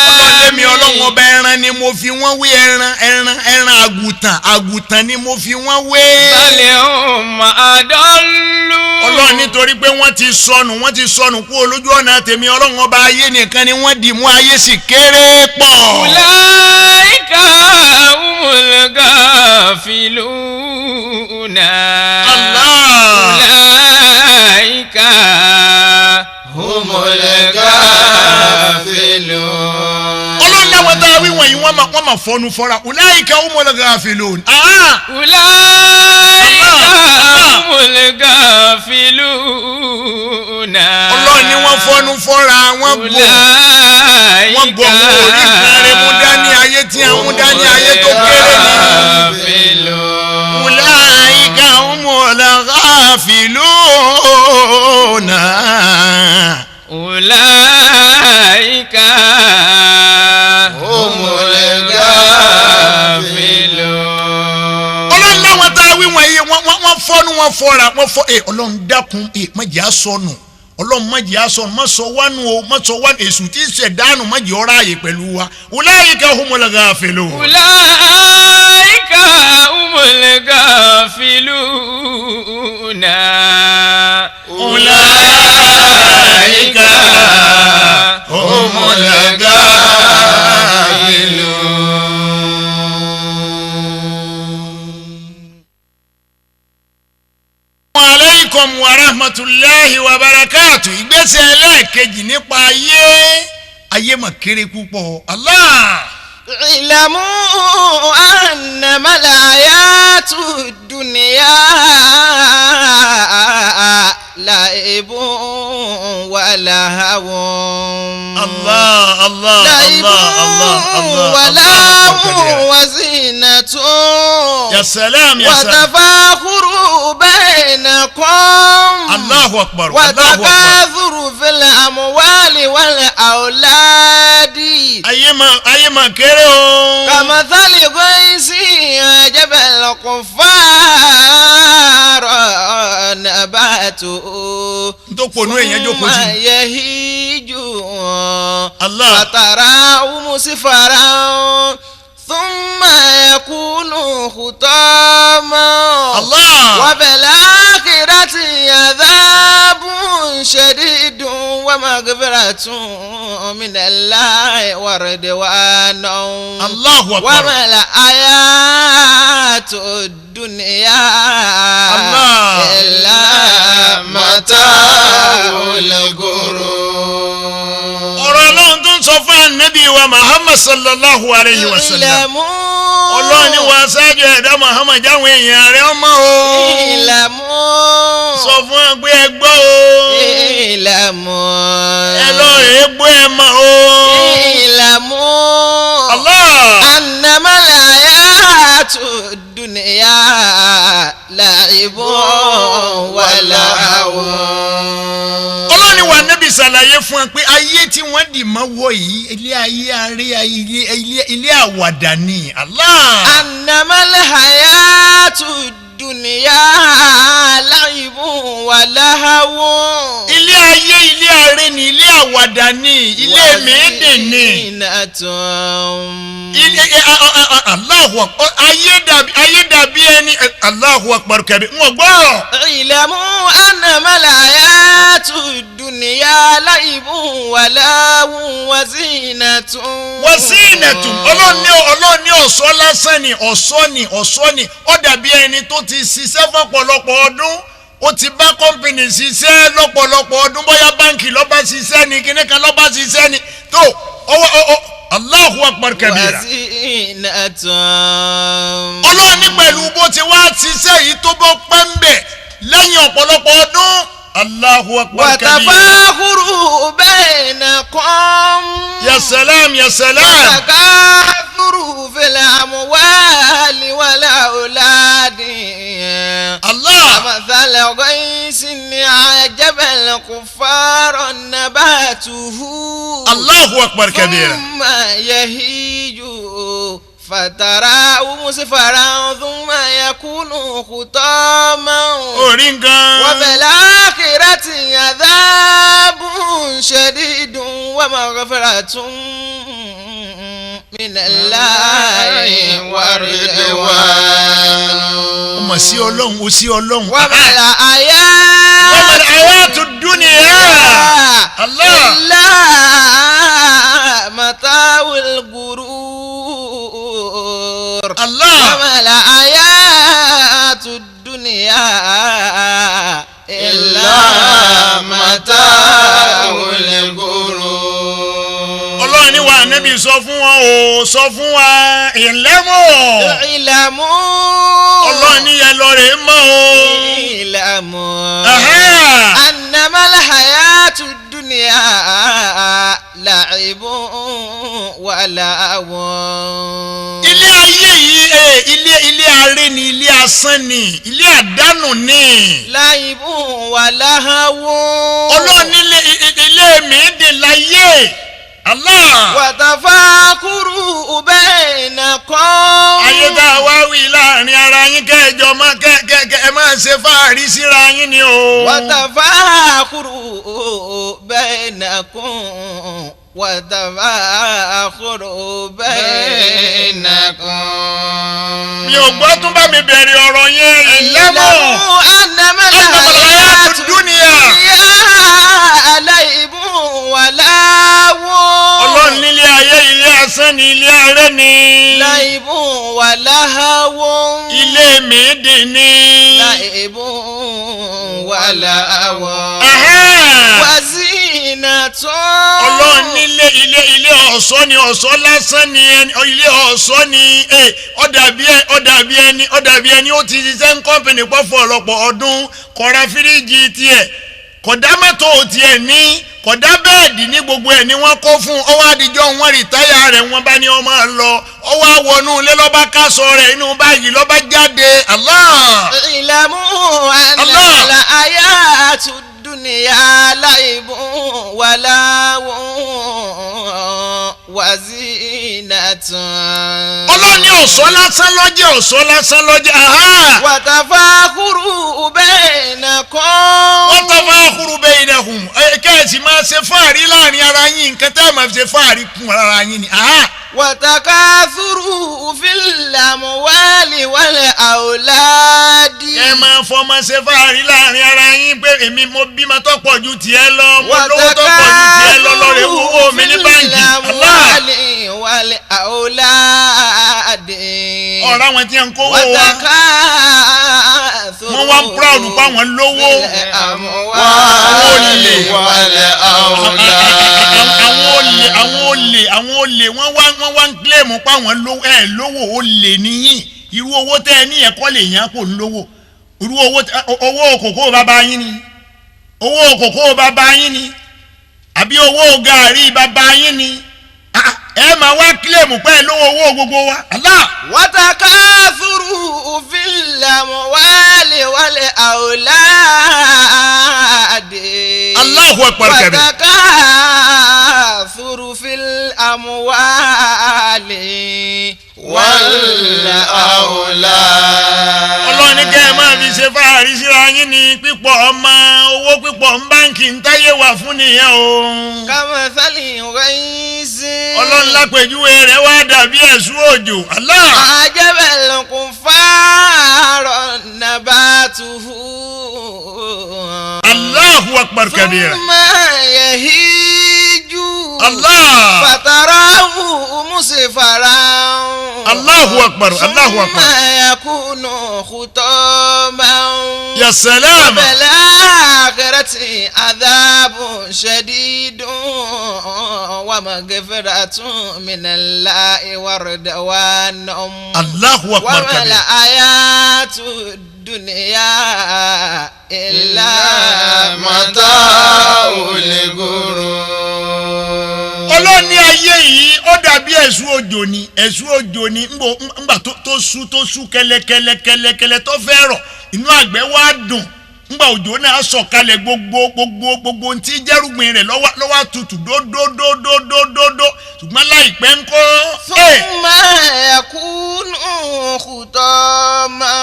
Ọlọ́run lémi ọlọ́run ọba ẹran ni mo fi wọ́n wé ẹran ẹran ẹran àgùntàn àgùntàn ni mo fi wọ́n wé. Bal hum adallu. Ọlọ́run nítorí pé wọ́n ti sọnù kú olójú ọ̀nà tèmi ọlọ́run ọba ayé nìkan ni wọ́n dì mú ayé sì kéré pọ̀. Ulaika humul ghafiluna. Allah. Ulaika humul ghafilun. Ọlọ́run láwọn tá a wí wọ̀nyí wọ́n máa fọnú fọ́ra. Ulaika humul ghafilun. Ulaika humul ghafiluna. Ọlọ́run ni wọ́n fọnú fọ́ra wọ́n gbọ́. Wọ́n gbọ́ wọn ò rí nǹkan rẹ̀ mú dání ayé tí a mú dání ayé tó kéré ni. Ulaika humul ghafiluna. Ulaika humul ghafilun. Ọlọ́run láwọn tá a wí wọ̀nyí wọ́n fọ́nú wọn fọ́ra wọ́n fọ́ ẹ Ọlọ́run dákun ẹ má jẹ́ á sọnù Ọlọ́run má jẹ́ á sọnù má sọ wánu o má sọ wánu èṣù tí ń ṣẹ̀dánù má jẹ́ ọ̀rá ààyè pẹ̀lú wa. Ulaika humul ghafilun. Ulaika humul ghafiluna. Ulaika humul ghafilun. Aleykum wa rahmatulahi wa barakatu. Ìgbésẹ̀ ẹlẹ́ẹ̀kejì nípa ayé ayé mà kéré púpọ̀. Allah. Ìlàmú annama al-hayatu dunya la'ibun wa lahawun. Allah Allah Allah Allah Allah. wa lahawun wa zinatun. Ya salam ya salam. Wa tafakhuru bainakum. Allahu akbar. Wa takathuru fil amwali wal auladi. Ayé mà kéré o. Kamathali ghaisi ajabal kuffara nabatu. N tó ponú èèyàn jókòó sí. Thumma yahiju. Allah. Fatarahu musfaran. Thumma yakunu khutama. Allah. Wa fil akhirati adhabun shadidun wa maghfiratun minallahi wa ridwanun. Allahu akbar. Wa mal hayatud dunya Allah. illa mata'ul ghurur. Ọ̀rọ̀ Ọlọ́run tó ń sọ fún Ànábì wa Muhammad sallallahu alayhi wa sallam. Ọlọ́run ni wàá ṣáájú ẹ̀dá Muhammad jáwọn èèyàn rẹ̀ ọmọ o. Ìlàmú. Sọ fún ẹ pé ẹ gbọ́ o. Ìlàmú. Ẹ lọ rèé gbọ́ ẹ mọ̀ o. Ìlàmú. Allah. Annamal hayatud dunya la'ibun wa lahawun. Ọlọ́run ni wàá Nábì ṣàlàyé fún ẹ pé ayé tí wọ́n dì mọ́ wọ̀ yìí ilé ayé aré ilé àwàdà ni. Allah. Annamal hayatud dunya la'ibun wa lahawun. Ilé ayé ilé aré ni ilé àwàdà ni ilé mèédè ni. Ilé Allahu akbar ayé dàbí ẹni Allahu akbar kẹbi ń gbọ́. Ìlàmú annamal hayatud dunya la'ibun wa lahawun wa zinatun. Wa zinatun Ọlọ́run ní ọ̀ṣọ́ lásán ni ọ̀ṣọ́ ni ọ̀ṣọ́ ni ó dàbí ẹni tó ti ṣiṣẹ́ fọ́pọ̀lọpọ̀ ọdún ó ti bá kọ́mpìnì ṣiṣẹ́ lọ́pọ̀lọpọ̀ ọdún bóyá báǹkì ló bá ṣiṣẹ́ ni kíní kan ló bá ṣiṣẹ́ ni tó ọwọ́ ọ Allahu akbar kabira. Wa zinatun. Ọlọ́run ní pẹ̀lú bó ti wá ṣiṣẹ́ yìí tó bọ́ pẹ́ ń bẹ̀ lẹ́yìn ọ̀pọ̀lọpọ̀ ọdún Allahu akbar kabira. Wa tafakhuru bainakum. Ya salam ya salam. Wa takathuru fil amwali wal auladi. Allah. Kamathali ghaysin a'jabal kuffara nabatuhu. نباته Allahu akbar kabira. ثم يهيج فتراه مصفرا ثم يكون حطاما Orí nǹkan. وفي الآخرة عذاب شديد ومغفرة من الله ورضوان. Ó mà sí Ọlọ́run, ó sí Ọlọ́run. وما الحياة Wa mal hayatu dunya. Allah. إلا متاع الغرور. Allah. وما الحياة الدنيا إلا متاع الغرور. Ọlọ́run ní wa Ànábì, sọ fún wọn o, sọ fún wa ìlẹ́mọ̀. اعلموا. Ọlọ́run ní yẹn lọ rè é mọ́ o. اعلموا Aha. أنما الحياة الدنيا لعب ولهو. Ilé ayé yìí ẹ, ilé aré ni, ilé asán ni, ilé àdánù ni. لعب ولهو. Ọlọ́run nílé ilé mi dè láyé. Allah. وتفاخر بينكم. Ayé tá a wá wí, láàrin ara yín, kẹjọ máa kẹ kẹ kẹ ẹ máa ṣe fáàrí síra yín ni o. وتفاخر بينكم، وتفاخر بينكم. Mi ò gbọ́, tún bá mi bẹ̀rẹ̀ ọ̀rọ̀ yẹn, ìlẹ́mọ̀. اعلموا أنما أنما الحياة الحياة الدنيا الدنيا لعب ولهو. Ọlọ́run nílé ayé, ilé asán ni, ilé aré ni. لعب ولهو. Ilé mèédè ni. لعب ولهو. Aha. وزينة. Ọlọ́run nílé ilé ọ̀ṣọ́ ni, ọ̀ṣọ́ lásán ni, ilé ọ̀ṣọ́ ni. Ó dàbí ẹni ó ti ṣiṣẹ́ ń company pọ̀ fún ọ̀lọ́pọ̀ ọdún, kò ra fíríjì tiẹ̀, kò dá mọ́tò tiẹ̀ ní, kò dá bed ní, gbogbo ẹ̀ ni wọ́n kó fún un. Ọwọ́ àdìjọ́ wọn retire rẹ̀, wọ́n bá ní ọmọ lọ, ọwọ́ àwọnú ilé, lọ́ba kásọ rẹ̀ inú báyìí, lọ́ba jáde. Allah. اعلموا أن الله. الحياة الدنيا لعب ولهو وزينة. Ọlọ́run ní ọ̀ṣọ́ lásán lọ́jẹ́, ọ̀ṣọ́ lásán lọ́jẹ́. Aha. وتفاخر بينكم. Wọ́n tọ́ fún bainahum, kẹ́ẹ̀sì máa ṣe fáàrí láàrin ara yín, nǹkan tẹ́ ẹ̀ máa fi ṣe fáàrí kún ara yín ni. Aha. وتكاثر في الأموال والأولاد. Ẹ máa fọmọ ṣe fáàrí láàrin ara yín pé èmi mo bímọ tó pọ̀ ju tiẹ̀ lọ, mo lówó tó pọ̀ ju tiẹ̀ lọ, lọ́rẹ̀ owó mi ní báǹkì. Allah. والأولاد. Ọ̀rọ̀ àwọn tí ń kówó wa, وتكاثر wọ́n wá ń proud pa àwọn lówó. Olè Àwọn olè, àwọn olè, àwọn olè, wọ́n wá ń claim pa àwọn lówó. Ẹ lówó, olè níyìn. Irú owó tẹ́ ẹ ní ẹ̀kọ́ lè yàn kó lówó. Irú owó owó kòkó bàbá yín ni, owó kòkó bàbá yín ni, àbí owó gàárì bàbá yín ni? Ah, ẹ máa wá claim pé ẹ lówó, owó gbogbo wa. Allah. وتكاثر في الأموال والأولاد. Allahu akbar kabir. وتكاثر في الأموال والأولاد. Ọlọ́run ní kẹ́ ẹ máa fi ṣe fáàrí síra yín ní pípọ̀ ọmọ, owó pípọ̀ ń báǹkì, ń táyé wà fún nìyẹn o. كمثل غيث. Ọlọ́run lápèjúwe rẹ̀ wá dàbí ẹ̀sùn òjò. Allah. أعجب الكفار نباته. Allahu akbar kabira. ثم يهيج Allah. فتراه مصفرا. Allahu akbar, Allahu akbar. ثم يكون حطاما. Ya salam. وفي الآخرة عذاب شديد ومغفرة من الله ورضوان. Allahu akbar وما kabira. الحياة الدنيا إلا متاع الغرور. Ọlọ́run ní ayé yìí, ó dàbí ẹ̀sùn òjò ni, ẹ̀sùn òjò ni. Ńgbà tó sú, tó sú kẹlẹkẹlẹ kẹlẹkẹlẹ, tó fẹ́ rọ̀, inú àgbẹ̀ wá dùn. Ńgbà òjò náà sọ̀kalẹ̀ gbogbo gbogbo gbogbo ntí jẹ́rùgbìn rẹ̀ lọ́wọ́ tutù dódódódódódó ṣùgbọ́n láìpẹ́ ńkọ́. Thumma yakunu khutama.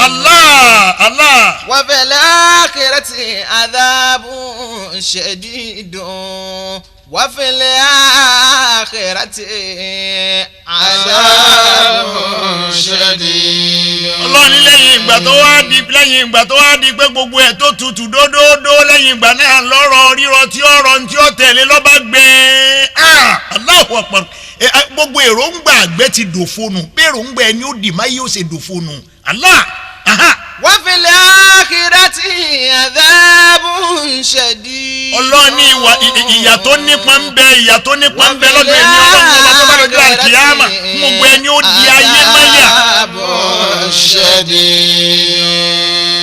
Allah Allah. Wa fil akhirati adhabun shadidun. Wa fil akhirati adhabun shadidun. Ọlọ́run ní lẹ́yìn ìgbà tó wá di lẹ́yìn ìgbà tó wá di pé gbogbo ẹ̀ tó tutù dódódó lẹ́yìn ìgbà náà lọ́rọ̀ rírọ tí ọ̀rọ̀ tí ó tẹ̀lé lọ́ba gbẹ. Allahu Akbar. Gbogbo èròǹgbà àgbẹ̀ ti dòfo nù bí èròǹgbà ẹni ó dì má yóò ṣe dòfo nù. Allah. Wa fil akhirati adhabun shadid. Ọlọ́run ní ìwà ìyà tó nípa ń bẹ ìyà tó nípa ń bẹ lọ́dọ̀ ẹni ọlọ́run ọba tó bá lọ́jọ́ àkìyámà gbogbo ẹni ó di ayé máyà.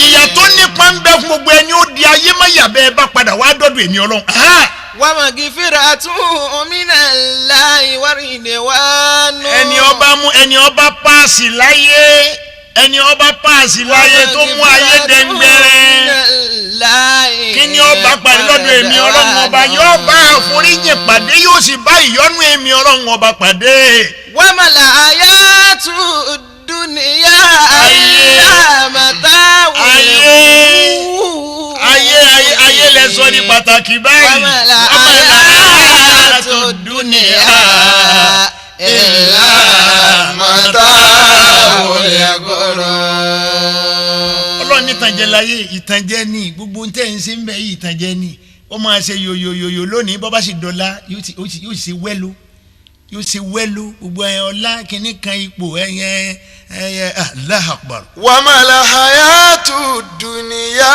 Ìyà tó nípa ń bẹ fún gbogbo ẹni ó di ayé máyà bẹ́ẹ̀ bá padà wá dọ́dọ̀ èmi ọlọ́run. Wa magfiratun minallahi wa ridwanu. Ẹni ọba mú ẹni ọba páàsì láyé ẹni ọba páàsì láyé tó mú ayé dẹ́ngbẹ́rẹ́ kí ni ọba pàdé lọ́dọ̀ èmi ọlọ́run ọba yóò bá àforíjì pàdé yóò sì bá ìyọ́nú èmi ọlọ́run ọba pàdé. Wa mal hayatud dunya illa mata'ul ghurur. Ayé ayé ayé lẹ sọ ní pàtàkì báyìí. Wa mal hayatud dunya illa mata'ul ghurur. Ọlọ́run ní ìtànjẹ láyé ìtànjẹ ní gbogbo ohun tẹ́ ń ṣe ń bẹ yìí ìtànjẹ ní ó máa ṣe yòyòyòyò lónìí bọ́ bá sì dọ̀la yóò ṣe wẹ́lú yóò ṣe wẹ́lú gbogbo ẹ̀ ọlá kìíní kan ipò ẹ̀yẹ ẹ̀yẹ Allahu Akbar. Wa mal hayatud dunya.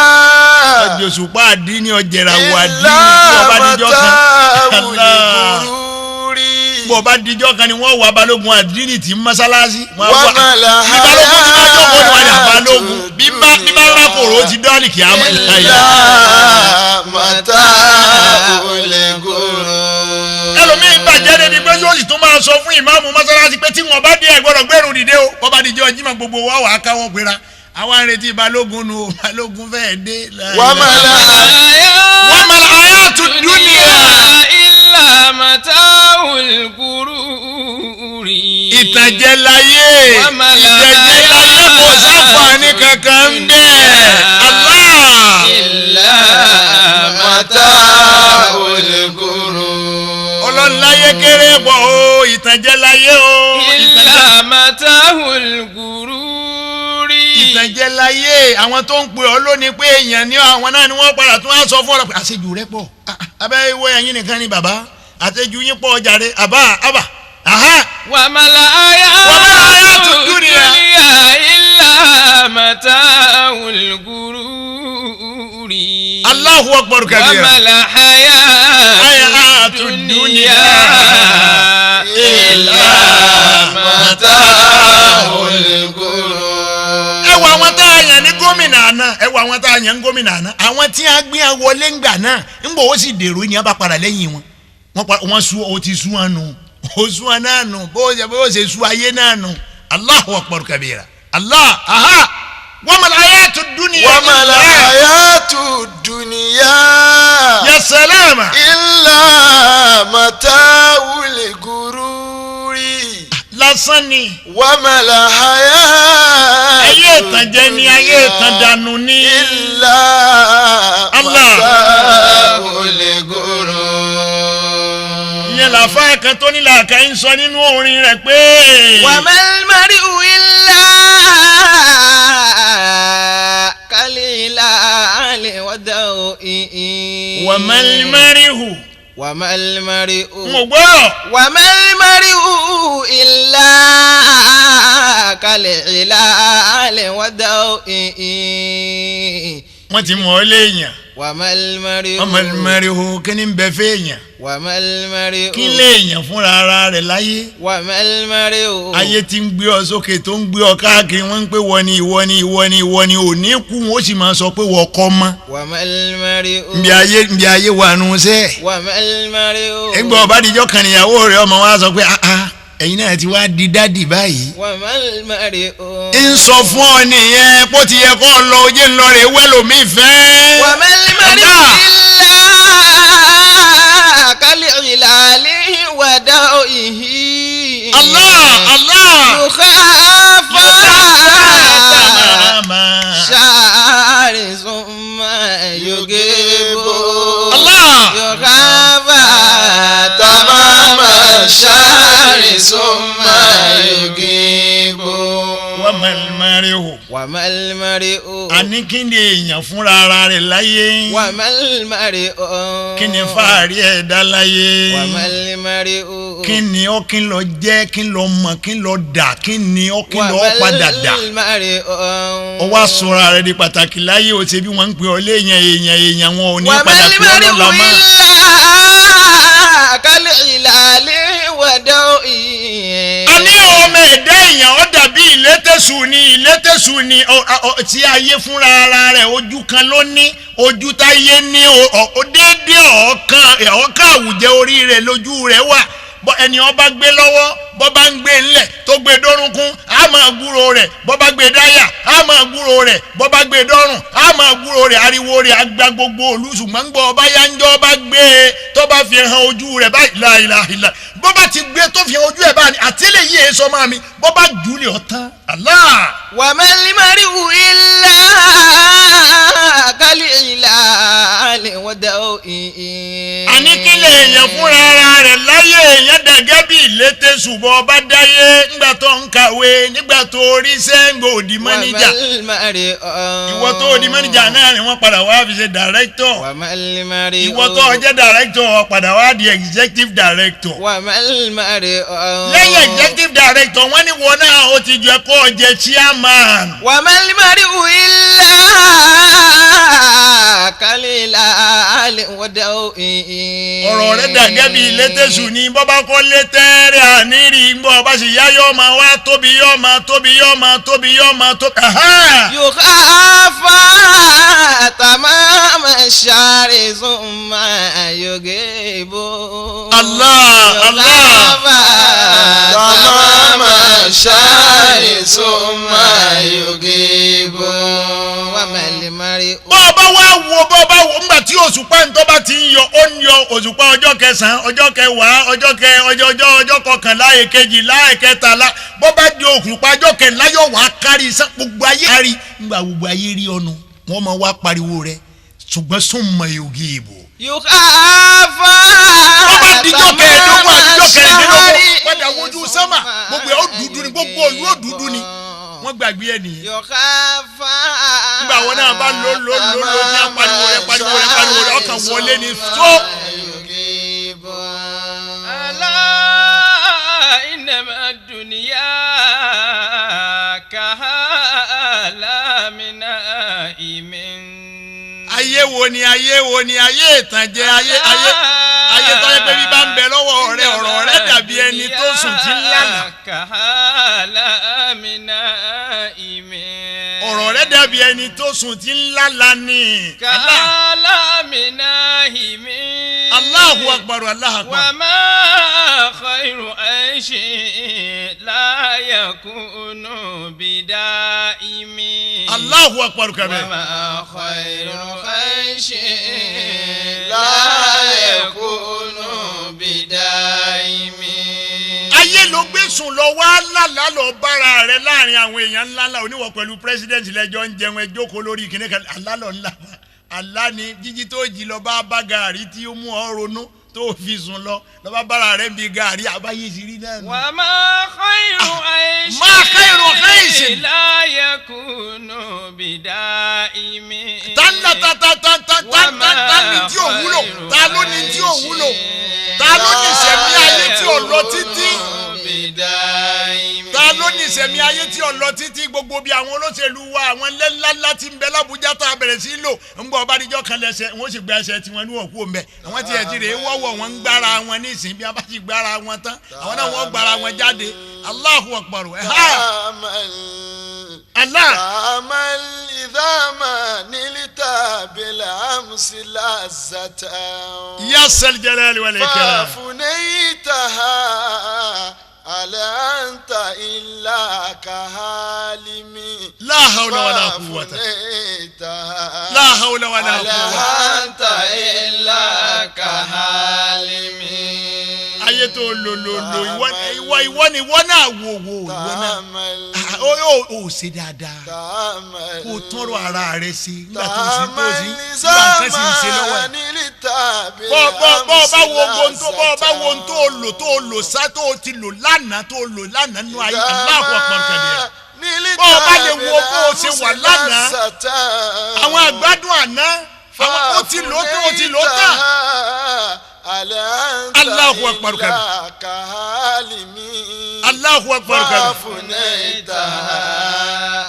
Ọjọ́ òṣùpá àdínní ọjẹ̀ràwọ̀ àdínní ọba àdíjọ́ kan bó bá dijọ́ kan ni wọ́n wà balógun àdínì tí mọ́sálásí. Wọ́n wà bí balógun ti máa jókòó ni wọ́n ní balógun bí bá rákòrò ó ti dọ́ọ̀lì kìá mọ́ ìlà. Ẹlòmíín bàjẹ́ débi pé yóò sì tún máa sọ fún ìmáàmù mọ́sálásí pé tí wọ́n bá dé ẹ̀ gbọ́dọ̀ gbẹ́rù dìde o bó bá dijọ́ jímọ̀ gbogbo wa wà á káwọ́ gbéra àwa ń retí balógun nu balógun fẹ́ẹ́ dé. Wa mal hayatud dunya illa mata'ul ghururi. Ìtànjẹ láyé ìtànjẹ láyé kò sáfàní kankan ń bẹ. Allah. Illa mata'ul ghurur. Ọlọ́run láyé kéré pọ̀ o ìtànjẹ láyé o. Illa mata'ul ghururi. Ìtànjẹ láyé àwọn tó ń pè ọ́ lónìí pé èèyàn ní àwọn náà ni wọ́n padà tún á sọ fún ọ pé àṣejù rẹ pọ̀ abẹ́ ìwé ẹ̀yin nìkan ni bàbá àṣejù yín pọ̀ jàre àbá àbá. Wa mal hayatud dunya illa mata'ul ghururi. Allahu akbar kabira. Wa mal hayatud dunya illa mata'ul ghurur. Ẹ wo àwọn tá a yàn ní gómìnà àná ẹ wo àwọn tá a yàn ní gómìnà àná àwọn tí a gbé wọlé ńgbà náà ńgbà ó sì dèrò ní a bá padà lẹ́yìn wọn wọ́n sú o ti sú wọn nù o sú wọn náà nù bó o ṣe sú ayé náà nù. Allahu akbar kabira. Allah aha wa mal hayatud dunya. Wa mal hayatud dunya. Ya salama. Illa mata'ul gururi. Lásán ni. Wa mal hayatud. Ayé ìtànjẹ ni ayé ìtàndànù ni. Illa mata'ul gurur. Ìyẹn làfáà kan tó ní làákà ń sọ nínú orin rẹ̀ pé. Wa mal mar'u illa kalilali wada'i. Wa mal mar'u. Wa mal mar'u. Mo gbọ́. Wa mal mar'u illa kalilali wada'i. Wọ́n ti mọ̀ ọ́ léèyàn. Wa mal mar'u. Wa mal mar'u kí ni ń bẹ fẹ́ẹ̀yàn. Wa mal mar'u. Kí léèyàn fúnra ara rẹ̀ láyé. Wa mal mar'u. Ayé tí ń gbé ọ sókè tó ń gbé ọ káàkiri wọ́n ń pè wọ́n ní ìwọ ní ìwọ ní ìwọ ní òní kú wọn ó sì máa sọ pé wọ́n kọ́ mọ́. Wa mal mar'u. Nbí ayé wà nù sẹ́. Wa mal mar'u. Ẹgbẹ́ ọba àdìjọ́ kan níyàwó rẹ̀ ọmọ wa sọ pé ah ah Ẹ̀yin náà ti wá di dádì báyìí. وما المرء Ń sọ fún ọ nìyẹn bó ti yẹ kó lọ ojú ńlọ rè wẹ́lòmíì fẹ́. وما المرء Allah. إلا كالعلال ودوئه Allah Allah. يخافى Tamama. شعر ثم يجيب Allah. يخافى تمام الشعر ثم يجيب Wa mal marihu. وما المرء Àní kí ni èèyàn fúnra ara rẹ̀ láyé? وما المرء Kí ni fáàrí ẹ̀dá láyé? وما المرء Kí ni ó kí lọ jẹ́ kí lọ mọ̀ kí lọ dà kí ni ó kí lọ padà dà? المرء Ó wá sọra rẹ̀ di pàtàkì láyé o ṣe bí wọ́n ń pè ọ́ léèyàn èèyàn èèyàn wọn ò ní وما padà pè ọ́ المرء lọ́la mọ́. إلا كالعلال ودوئه A ní ọmọ ẹ̀dá èèyàn ó dàbí ìlétẹ̀sù ni ìlétẹ̀sù ni tí ayé fúnra ara rẹ̀ ojú kan ló ní ojú táyé ní déédéé ọ̀ọ́kán ọ̀ọ́kán àwùjẹ orí rẹ̀ lójú rẹ̀ wà bọ́ ẹni ọba gbé lọ́wọ́ bọ́ bá ń gbé ńlẹ̀ tó gbé dórúnkún á máa gbúrò rẹ̀ bọ́ bá gbé dáyà á máa gbúrò rẹ̀ bọ́ bá gbé dọ́rùn á máa gbúrò rẹ̀ ariwo rẹ̀ agba gbogbo òlu ṣùgbọ́n gbọ́ ọba yánjọ́ ọba gbé e tó bá fi hàn ojú rẹ̀ báyìí láìláìlá bọ́ bá ti gbé tó fi hàn ojú ẹ̀ báyìí àtẹ́lẹ̀ yìí èso máa mi bọ́ bá jùlẹ̀ ọ̀tán Allah. وما المرء إلا كالعلال ودوئه Àní kí lè èèyàn fúnra ara rẹ̀ láyé èèyàn dàgẹ́ bí ìlété ṣùgbọ́n ọba dáyé ńgbà tó ń kàwé nígbà tó ríṣẹ́ ń gbòdì mọ́níjà وما المرء ìwọ tó di mọ́níjà náà ni wọ́n padà wá fi ṣe dàrẹ́tọ̀ وما المرء ìwọ tó jẹ́ dàrẹ́tọ̀ padà wá di executive director وما المرء lẹ́yìn executive director wọ́n ní wọn náà ó ti jẹ́ kó o jẹ́ chairman وما المرء إلا كالعلال ودوئه ọ̀rọ̀ rẹ̀ dàgẹ́ bí létésù ni bọ́bá kọ́ létẹ́rẹ́ àníri gbọ́ bá sì yá yọ́ máa wá tóbi yọ́ máa tóbi yọ́ máa tóbi yọ́ máa tóbi. Aha! يخافى تمام الشعر ثم يجيب Allah, Allah. يخافى تمام الشعر ثم يجيب وما المرء bọ́ ọ bá wá wo bọ́ ọ bá wo ńgbà tí òṣùpá ńtọ́ bá ti ń yọ ó ń yọ òṣùpá ọjọ́ kẹsàn-án ọjọ́ kẹwàá ọjọ́ kẹ ọjọ́ ọjọ́ ọjọ́ kọkànlá èkejìlá ẹ̀kẹtàlá bọ́ bá di òṣùpá ọjọ́ kẹrìnlá yóò wá kárí sán gbogbo ayé kárí ńgbà gbogbo ayé rí ọnu wọ́n máa wá pariwo rẹ ṣùgbọ́n súnmọ́ yogi ìbò. يخافى bọ́ bá dijọ́ kẹẹ̀ẹ́dógún àtijọ́ kẹrìndínlógún padà wojú sánmà gbogbo ẹ̀ ó dúdú ni gbogbo òlu ó dúdú ni wọ́n gbàgbé ẹ̀ nìyẹn. يخافى Nígbà wọn náà bá lò lò lò lò ní apariwo rẹ pariwo rẹ pariwo rẹ ọkàn wọlé ni tó. يجيب ألا إنما الدنيا كهالة من نائم Ayé wo ni ayé wo ni ayé ìtànjẹ ayé ayé ayé tó yẹ pé bí bá ń bẹ lọ́wọ́ rẹ ọ̀rọ̀ rẹ dàbí ẹni tó sùn tí ń lálàá. كهالة من نائم Ọ̀rọ̀ rẹ dàbí ẹni tó sùn tí ń lálàá ni. Allah كهالة من نائم Allahu akbar Allahu akbar. وما خير عيش لا يكون بدائم Allahu akbar kabir. وما خير عيش لا يكون بدائم Ayé ló gbé sùn lọ wá lálàá lọ bára rẹ láàrin àwọn èèyàn ńlá ńlá oníwọ̀ pẹ̀lú president lẹ́jọ́ ń jẹun ẹjọ́ kó lórí kìnìún kan àlá lọ ńlá àlá ni jíjí tó jí lọ bá bá gàárì tí ó mú ọ ronú tó fi sùn lọ lọ bá bára rẹ ń bi gàárì àbáyé sí rí náà nù. وما خير عيش ما خير عيش. لا يكون بدائم Ta ńlá ta ta ta ta ta ta ta ní tí ò wúlò ta ló ní tí ò wúlò ta ló ní sẹ̀mí ayé tí ò lọ títí بدائم ta ló ní sẹ̀mí ayé tí ò lọ títí gbogbo bí àwọn olóṣèlú wa àwọn ńlá tí ń bẹ lábújá tá a bẹ̀rẹ̀ sí lò ń gbọ́ ọba àdìjọ́ kan lẹ́sẹ̀ wọ́n sì gba ẹsẹ̀ tiwọn ní òkú òǹbẹ àwọn tiẹ̀ ti rèé wọ́wọ́ wọn ń gbára wọn ní ìsìn bí wọ́n bá ti gbára wọn tán àwọn náà wọ́n gbára wọn jáde Allahu Akbar ẹ̀ ha تعمل Allah تعمل إذا ما نلت بالأمس لذة yasal jalali wal ikram فأفنيتها هل أنت إلا كهالم La hawla wala quwwata. فأفنيتها La hawla wala هل quwwata. أنت إلا كهالم Ayé tó lò lò lò ìwọ ìwọ ìwọ ni ìwọ náà wò wò ìwọ náà. تعمل Ah, Ó ó ó ṣe dáadáa. تعمل Kó o tọrọ ara rẹ sí nígbà tó o sì tó o sì تعمل nígbà nǹkan sì ń ṣe lọ́wọ́ ẹ̀. زمان لتابع Bọ́ bọ́ bọ́ bá wo ohun tó bọ́ bá wo ohun tó o lò tó o lò sá tó o ti lò lánàá tó o lò lánàá nínú ayé Allahu akbar kabira. Bọ́ ọ bá lè wo bó o ṣe wà lánàá, àwọn àgbádùn àná àwọn ó ti lò tó o ti lò tán. Allahu akbar kabir. kabir. Allahu akbar kabir. فأفنيتها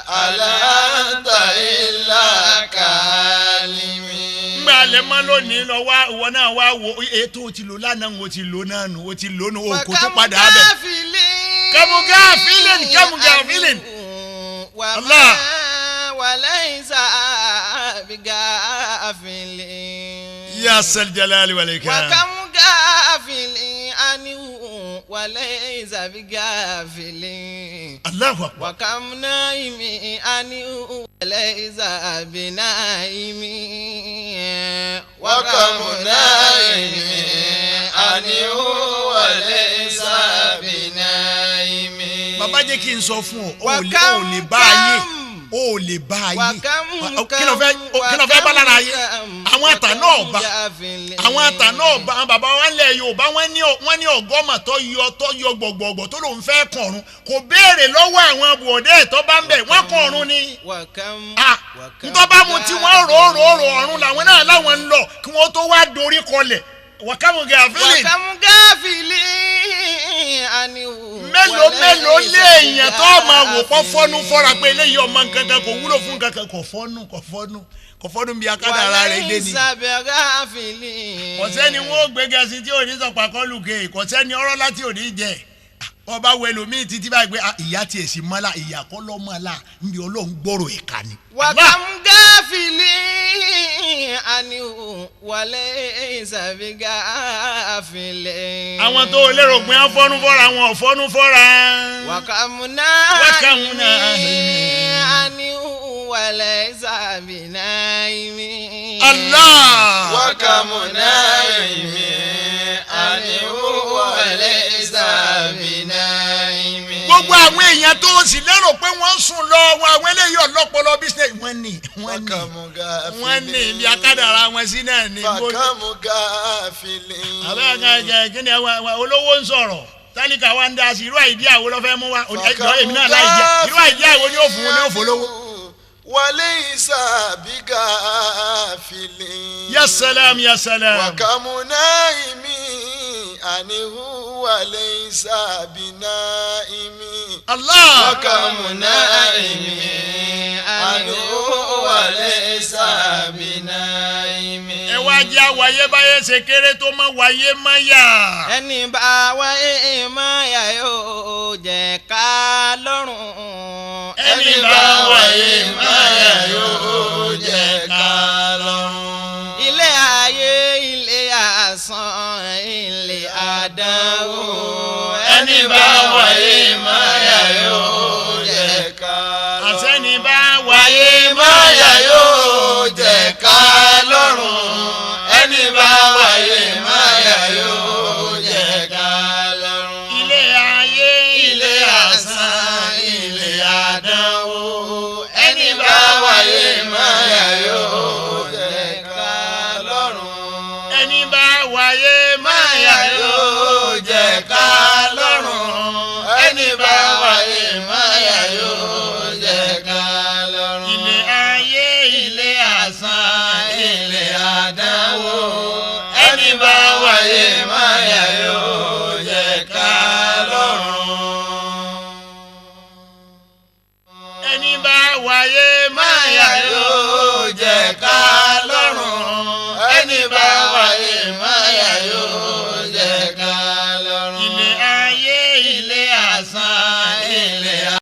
هل أنت إلا كعالم Ngbà alẹ́ mọ́ lónìí lọ wá ìwọ náà wá wo ètò o ti lò lánàá o ti lò náà nù o ti lò nù o kò tó padà bẹ̀. Kàmú gáfílìn, kàmú gáfílìn. Allah. وليس بغافل Ya sal jalali wal ikram. وكم غافل عنه وليس بغافل Allahu akbar. وكم نائم عنه وليس بنائم وكم نائم عنه وليس بنائم Bàbá jẹ́ kí n sọ fún ọ, o ò lè o ò lè bá ayé o ò lè bá ayé. Kí ló fẹ́ kí ló fẹ́ bá lára ayé? Àwọn àtà náà bá àwọn àtà náà bá àwọn bàbá wa ńlẹ̀ Yorùbá wọ́n ní ọgọ́mà tó yọ gbọ̀gbọ̀gbọ̀ tó lòun fẹ́ kọ̀ọ̀run kò béèrè lọ́wọ́ àwọn bùọ̀dẹ́ ẹ̀ tó bá ń bẹ̀ wọ́n kọ̀ọ̀run ni. Ntọ́ bá mu tí wọ́n rò rò rò ọ̀run làwọn náà láwọn ń lọ kí wọ́n tó wá dorí kọlẹ̀ wàkàmù gàfílì وكم غافل عنه mélòó mélòó léèyàn tó máa wò pọ́ fọ́nú fọ́ra pé eléyìí ọmọ nǹkan kan kò wúlò fún nǹkan kan kò fọ́nú kò fọ́nú kò fọ́nú bí akádà ara rẹ̀ dé ni. وليس بغافل kò sẹ́ni wọ́n ó gbéga sí tí ò ní sọ̀pà kọ́lù ke kò sẹ́ni ọ̀rọ̀ láti ò ní jẹ ọba wo ẹlòmíì títí báyìí pé ah, ìyá tiẹ̀ sì mọ́lá ìyá kọ́ lọ́ mọ́lá níbi Ọlọ́run gbọ́rọ̀ ẹ̀ka ni. وكم غافل عنه وليس بغافل àwọn tó lérò pé wọ́n fọ́nú fọ́ra wọn ò fọ́nú fọ́ra. وكم وكم نائم نائم عنه وليس بنائم Allah. وكم نائم عنه وليس بنائم gbogbo àwọn èèyàn tó sì lérò pé wọ́n ń sùn lọ wọn àwọn eléyìí ọlọ́pọlọ business wọ́n ní wọ́n ní وكم غافل wọ́n ní ibi akádàrá wọn sí náà ní. فكم غافل àbẹ́ kí ni àwọn olówó ń sọ̀rọ̀ tálíkà wa ń dá sí irú àìdí àwo ló fẹ́ mú wa ẹjọ́ èmi náà láì jẹ́ irú àìdí àwo ni ó fún un ní òfò lówó. وليس بغافل ya salam ya salam. وكم نائم عنه وليس بنائم Allah. وكم نائم عنه وليس بنائم ẹ wá jẹ́ àwáyé báyé ṣe kéré tó má wáyé má yà. ẹni bá wáyé máyà yóò jẹ́ ká lọ́rùn. Ẹni bá wáyé máyà yóò jẹ́ ká lọ́rùn. ilé ayé ilé asán ilé àdánwò. Ẹni bá wáyé máyà yóò jẹ́ ká lọ́rùn. àsẹ́ni bá wáyé Máyà yóò jẹ́ ká lọ́rùn. Ẹni bá wáyé máyà yóò jẹ́ ká lọ́rùn. Ilé ayé Ilé asán ilé àdánwò. Ẹni bá wáyé máyà yóò jẹ́ ká lọ́rùn. Ẹni bá wáyé máyà Máyà yóò yóò jẹ́ ká lọ́rùn. Ẹni bá wáyé máyà yóò jẹ́ ká lọ́rùn. Ilé ayé Ilé asán ilé àdánwò. Ẹni bá wáyé máyà